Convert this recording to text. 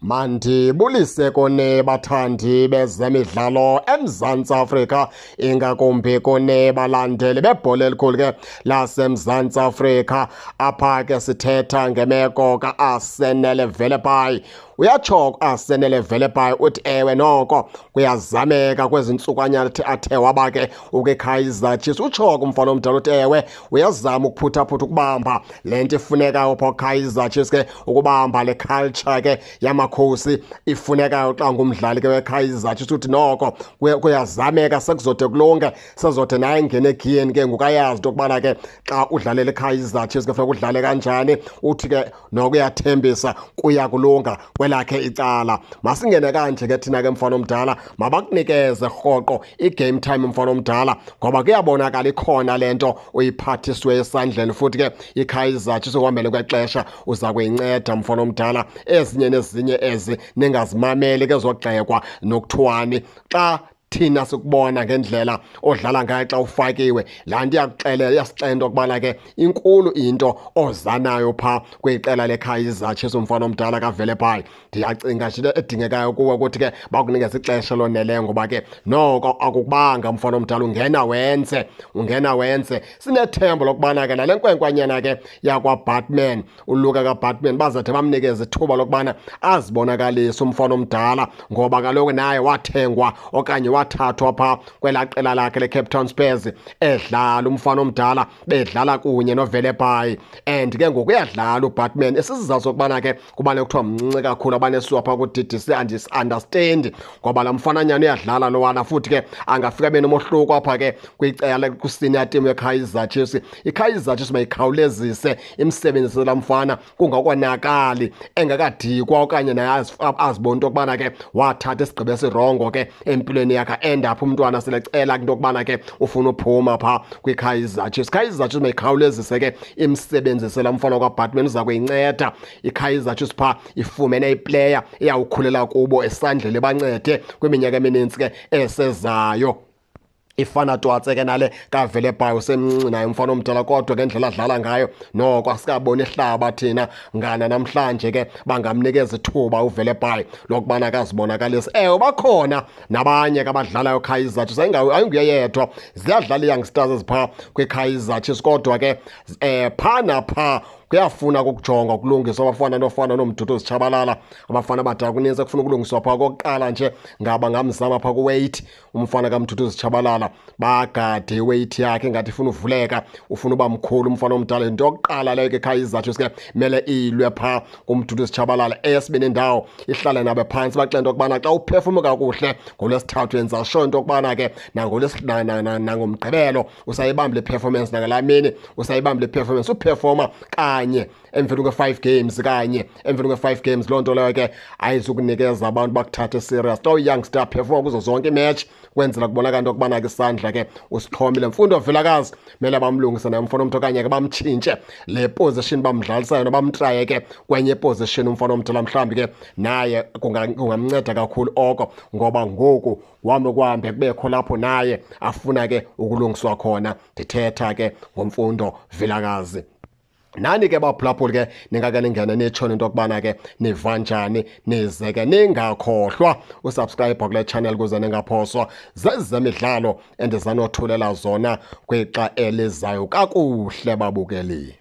Mandibulise kuni bathandi bezemidlalo eMzantsi Afrika, ingakumbi kuni balandeli bebhola elikhulu ke laseMzantsi Afrika. Apha ke sithetha ngemeko ka-Asenele Velebayi. Uyatsho uAsenele Velebayi, uthi ewe noko kuyazameka kwezi ntsukwanyana athe waba ke ukwiKaizer Chiefs. Utsho ke umfana omdala uthi ewe uyazama ukuphuthaphutha ukubamba le nto ifunekayo phaa Kaizer Chiefs ke, ukubamba le culture ke yamakhosi ifunekayo xa ngumdlali ke weKaizer Chiefs. Uthi noko kuyazameka, sekuzode kulunge, sezode naye engene egiyeni ke ngoku, ayazi into yokubana ke xa udlalela iKaizer Chiefs ke funeka udlale kanjani. Uthi ke noko uyathembisa kuya kulunga kwelakhe icala. Masingene kanje ke thina ke, mfana omdala, mabakunikeze rhoqo i-game time, mfana omdala, ngoba kuyabonakala ikhona le nto uyiphathiswe esandleni. Futhi ke iKaizer Chiefs ekuhambeni kwexesha uza kuyinceda, mfana omdala. Ezinye nezinye ezi ningazimameli ke, zogxekwa nokuthiwani, xa thina sikubona ngendlela odlala ngayo xa ufakiwe, laa nto iyakuxelela, iyasixelela into yokubana ke inkulu into ozanayo phaa kwiqela leKaizer Chiefs, umfana omdala kaVelebayi. Ndiyacinga nje into edingekayo kuwe ukuthi ke bakunikeze ixesha loneleyo, ngoba ke noko akukubanga, mfana omdala, ungena wenze, ungena wenze. Sinethemba lokubana ke nale nkwenkwanyana ke yakwaBatman, uLuka kaBatman, bazathe bamnikeze ithuba lokubana azibonakalise umfana omdala, ngoba kaloku naye wathengwa okanye wathathwa phaa kwelaa qela lakhe leCape Town Spurs edlala umfana omdala, bedlala kunye noVelebayi, and ke ngoku uyadlala uBatman. Esisizathu sokubana ke kubane kuthiwa mncinci kakhulu abanesuwa phaa ku-DDC, andis-understand, ngoba laa mfananyana uyadlala lowana, futhi ke angafika benomohluko apha ke kwicala kwi-senior team yeKaizer Chiefs. IKaizer Chiefs mayikhawulezise imsebenzise laa mfana kungakonakali, engakadikwa okanye naye azibone into yokubana ke wathatha isigqibo esirongo ke empilweni yakhe, end up umntwana selecela into yokubana ke ufuna uphuma phaa kwiKaizer Chiefs. Kaizer Chiefs mayikhawulezise ke imsebenzise laa mfana kwaBatman, uza kuyinceda iKaizer Chiefs phaa, ifumene iplayer eyawukhulela kubo esandleni, bancede kwiminyaka eminintsi ke esezayo. Ifana twatse ke nale kaVelebayi, usemncinci naye umfana omdala, kodwa ngendlela adlala ngayo noko asikaboni ihlaba thina ngana namhlanje ke bangamnikeza ithuba uVelebayi lokubana akazibonakalise. Ewe, bakhona nabanye ke abadlalayo Kaizer Chiefs, ayinguye yedwa, ziyadlala ii-youngsters eziphaa kwiKaizer Chiefs, kodwa ke phaa naphaa kuyafuna ukujonga ukulungiswa. Abafana nofana noMduduzi Tshabalala, abafana abadala, kunintsi ekufuna ukulungiswa phaa. Kokuqala nje ngaba ngamzama phaa kuweight umfana kaMduduzi Tshabalala, bagade iweight yakhe, ingathi ifuna uvuleka, ufuna uba mkhulu umfana omdala. Yinto yokuqala leyo ke Kaizer Chiefs ke mele ilwe phaa kuMduduzi Tshabalala. Eyesibini indawo, ihlale nabe phantsi, baxele into yokubana xa uphefumle kakuhle ngoLwesithathu, yenza sure into yokubana ke nangoMgqibelo usayibambile i-performance, nangalaa mini usayibambile i-performance. Uperforma kanye emveni kwe-5 games, kanye emveni kwe-5 games, loo nto leyo ke ayizukunikeza abantu bakuthathe serious. Xa uyi-youngster, performa kuzo zonke imatch, kwenzela kubonakala into yokubana ke isandla ke usixhomile. Mfundo Vilakazi mele bamlungise naye umfana omntu, okanye ke bamtshintshe le position bamdlalisayo, bamtraye ke kwenye position umfana omdala, mhlawumbi ke naye kungamnceda kakhulu oko, ngoba ngoku wambe kuhambe kubekho lapho naye afuna ke ukulungiswa khona. Ndithetha ke ngoMfundo Vilakazi. Nani ke baphulaphuli ke ningake ningene nitsho into yokubana ke niva njani, nize ke ningakhohlwa usubscribe kule channel kuze ningaphoswa zezemidlalo endizanothulela zona kwixa elizayo. Kakuhle babukeli.